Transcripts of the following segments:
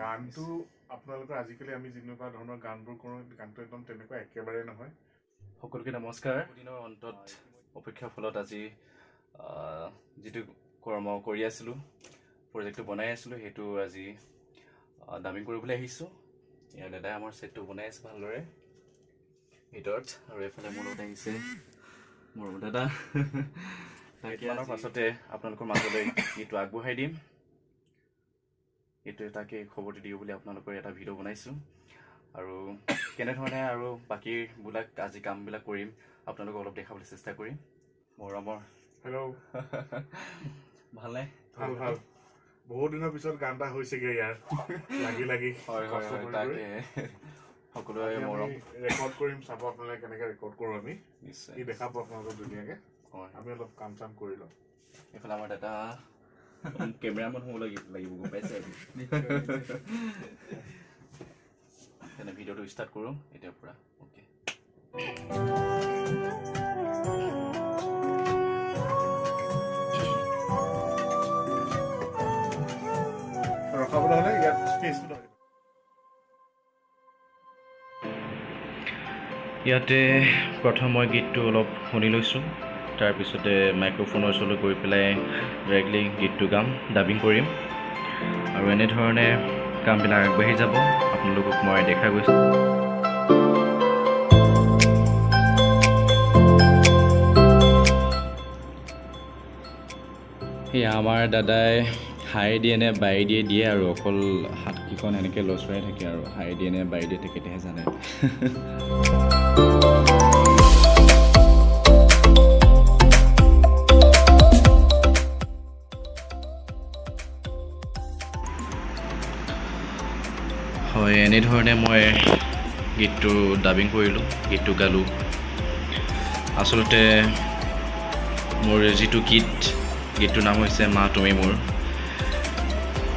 গানটো আপোনালোকৰ আজিকালি আমি যেনেকুৱা ধৰণৰ গানবোৰ কৰোঁ, গানটো একদম তেনেকুৱা একেবাৰে নহয়। সকলোকে নমস্কাৰ। দিনৰ অন্তত অপেক্ষাৰ ফলত আজি যিটো কৰ্ম কৰি আছিলোঁ, প্ৰজেক্টটো বনাই আছিলোঁ, সেইটো আজি ডাবিং কৰিবলৈ আহিছোঁ। ইয়াৰ দাদাই আমাৰ ছেটটো বনাই আছে ভালদৰে ভিতৰত, আৰু এইফালে মোৰ লগত আহিছে মোৰ দাদা। তাকে পাছতে আপোনালোকৰ মাজলৈ গীতটো আগবঢ়াই দিম। এইটোৱে তাকে খবৰটো দিওঁ বুলি আপোনালোকৰ এটা ভিডিঅ' বনাইছোঁ, আৰু কেনেধৰণে আৰু বাকীবিলাক আজি কামবিলাক কৰিম আপোনালোকক অলপ দেখাবলৈ চেষ্টা কৰিম। মৰমৰ হেল্ল', ভালনে? ভাল ভাল। বহুত দিনৰ পিছত গান এটা হৈছেগে ইয়াৰ লাগি লাগি। হয় হয় হয়, তাকে সকলোৰে মৰম। ৰেকৰ্ড কৰিম, চাব আপোনালোকে কেনেকে ৰেকৰ্ড কৰোঁ আমি। নিশ্চয়। ই দেখাব আপোনালোকক ধুনীয়াকে। হয়। আমি অলপ কাম চাম কৰি লওঁ। এইফালে আমাৰ দাদা কেমেৰামেন হ'ব লাগিব, গম পাইছে। তেনে ভিডিঅ'টো ষ্টাৰ্ট কৰোঁ এতিয়াৰ পৰা। অ'কে। ৰখাবলৈ হ'লে ইয়াত স্পেচটো। ইয়াতে প্ৰথম মই গীতটো অলপ শুনি লৈছোঁ, তাৰপিছতে মাইক্ৰ'ফোনৰ ওচৰলৈ গৈ পেলাই ডাইৰেক্টলি গীতটো গাম, ডাবিং কৰিম, আৰু এনেধৰণে কামবিলাক আগবাঢ়ি যাব। আপোনালোকক মই দেখা গৈছোঁ। সেয়া আমাৰ দাদাই হাই দিয়ে নে বাই দিয়ে দিয়ে, আৰু অকল হাতকেইখন এনেকৈ লচৰাই থাকে, আৰু হাই দিয়ে নে বাই দিয়ে তেখেতেহে জানে। হয়, এনেধৰণে মই গীতটো ডাবিং কৰিলোঁ, গীতটো গালোঁ। আচলতে মোৰ যিটো গীত, গীতটোৰ নাম হৈছে মা তুমি মোৰ।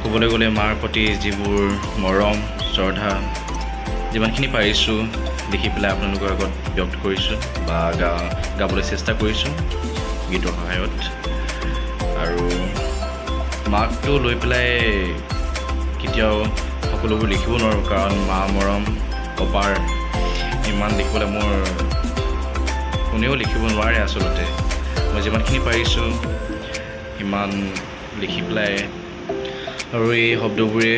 ক'বলৈ গ'লে মাৰ প্ৰতি যিবোৰ মৰম শ্ৰদ্ধা যিমানখিনি পাৰিছোঁ লিখি পেলাই আপোনালোকৰ আগত ব্যক্ত কৰিছোঁ বা গাবলৈ চেষ্টা কৰিছোঁ গীতৰ সহায়ত। আৰু মাকটো লৈ পেলাই কেতিয়াও সকলোবোৰ লিখিব নোৱাৰোঁ, কাৰণ মা মৰম অপাৰ, ইমান লিখিবলৈ মোৰ কোনেও লিখিব নোৱাৰে। আচলতে মই যিমানখিনি পাৰিছোঁ সিমান লিখি পেলাই, আৰু এই শব্দবোৰে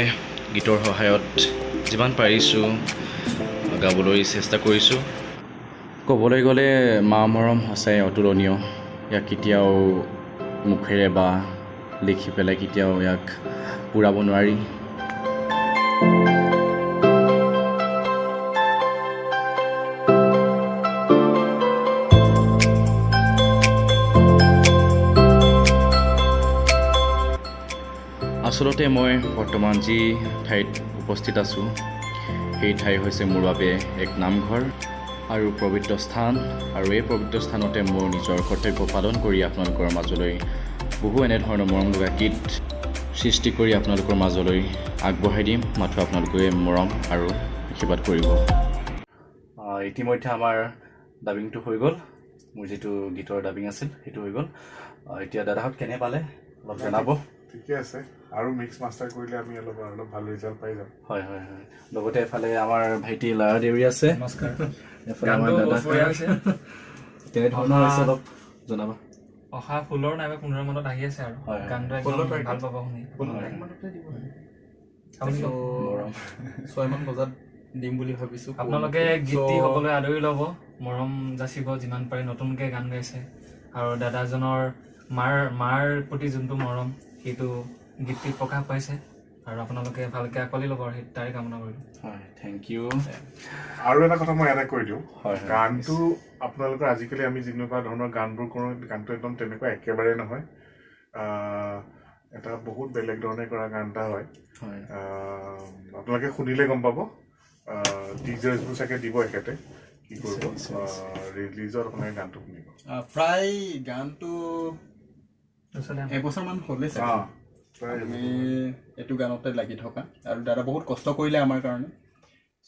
গীতৰ সহায়ত যিমান পাৰিছোঁ গাবলৈ চেষ্টা কৰিছোঁ। ক'বলৈ গ'লে মা মৰম সঁচাই অতুলনীয়। ইয়াক কেতিয়াও মুখেৰে বা লিখি পেলাই কেতিয়াও ইয়াক পূৰাব নোৱাৰি। আচলতে মই বৰ্তমান যি ঠাইত উপস্থিত আছোঁ, সেই ঠাই হৈছে মোৰ বাবে এক নামঘৰ আৰু পবিত্ৰ স্থান, আৰু এই পবিত্ৰ স্থানতে মোৰ নিজৰ কৰ্তব্য পালন কৰি আপোনালোকৰ মাজলৈ বহু এনেধৰণৰ মৰম লগা গীত সৃষ্টি কৰি আপোনালোকৰ মাজলৈ আগবঢ়াই দিম। মাথো আপোনালোকে মৰম আৰু আশীৰ্বাদ কৰিব। ইতিমধ্যে আমাৰ ডাবিংটো হৈ গ'ল, মোৰ যিটো গীতৰ ডাবিং আছিল সেইটো হৈ গ'ল। এতিয়া দাদাহঁত কেনে পালে অলপ জনাব। ঠিকে আছে, আৰু মিক্স মাষ্টাৰ কৰিলে আমি অলপ অলপ ভাল ৰিজাল্ট পাই যাম। হয় হয় হয়। লগতে এফালে আমাৰ ভাইটি লাৰা দেউৰী আছে। নমস্কাৰ। এফালে আমাৰ দাদা। কেনেধৰণৰ হৈছে অলপ জনাবা। অহা 16 নাইবা 15 মানত আহি আছে, আৰু গানটো একদম ভাল পাব শুনি। 6 মান বজাত দিম বুলি ভাবিছোঁ। আপোনালোকে গীতটি সকলোৱে আদৰি ল'ব, মৰম যাচিব যিমান পাৰে। নতুনকৈ গান গাইছে, আৰু দাদাজনৰ মাৰ প্ৰতি যোনটো মৰম সেইটো গীতটিত প্ৰকাশ পাইছে, আৰু আপোনালোকে ভালকৈ আঁকোৱালি ল'ব, আৰু সেই তাৰে কামনা কৰিলোঁ। হয়, thank U. আৰু এটা কথা মই ইয়াতে কৈ দিওঁ, গানটো আপোনালোকৰ আজিকালি আমি যেনেকুৱা ধৰণৰ গানবোৰ কৰোঁ, গানটো একদম তেনেকুৱা একেবাৰে নহয়। এটা বহুত বেলেগ ধৰণে কৰা গান এটা হয়। আপোনালোকে শুনিলে গম পাব। টিজাৰ্ছবোৰ চাগে দিব এখেতে, কি কৰিব ৰিলিজত আপোনালোকে গানটো শুনিব। প্ৰায় গানটো এবছৰমান হ'লে চাগে আমি এইটো গানতে লাগি থকা, আৰু দাদা বহুত কষ্ট কৰিলে আমাৰ কাৰণে।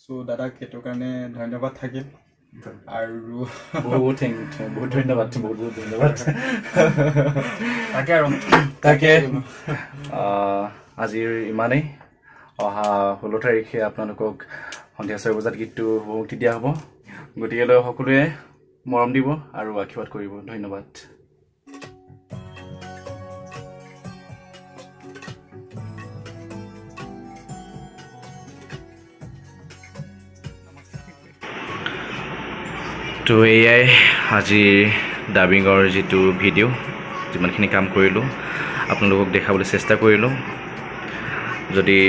চ' দাদাক সেইটো কাৰণে ধন্যবাদ থাকিল। আৰু বহুত বহুত ধন্যবাদ, বহুত বহুত ধন্যবাদ। তাকে আৰু তাকে আজিৰ ইমানেই। অহা 16 তাৰিখে আপোনালোকক সন্ধিয়া 6 বজাত গীতটো মুক্তি দিয়া হ'ব। গতিকেলৈ সকলোৱে মৰম দিব আৰু আশীৰ্বাদ কৰিব। ধন্যবাদ। তো এয়াই আজিৰ ডাবিঙৰ যিটো ভিডিঅ', যিমানখিনি কাম কৰিলোঁ আপোনালোকক দেখাবলৈ চেষ্টা কৰিলোঁ। যদি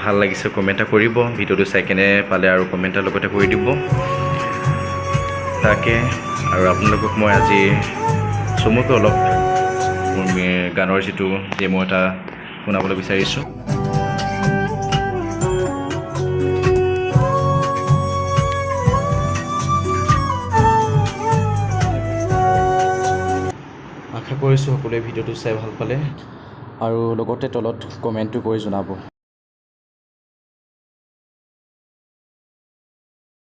ভাল লাগিছে কমেণ্ট এটা কৰিব, ভিডিঅ'টো চাই কেনে পালে আৰু কমেণ্ট এটা লগতে কৰি দিব তাকে। আৰু আপোনালোকক মই আজি চমুকৈ অলপ মোৰ গানৰ যিটো ডেমো এটা শুনাবলৈ বিচাৰিছোঁ। আশা কৰিছোঁ সকলোৱে ভিডিঅ'টো চাই ভাল পালে আৰু লগতে তলত কমেণ্টটো কৰি জনাব।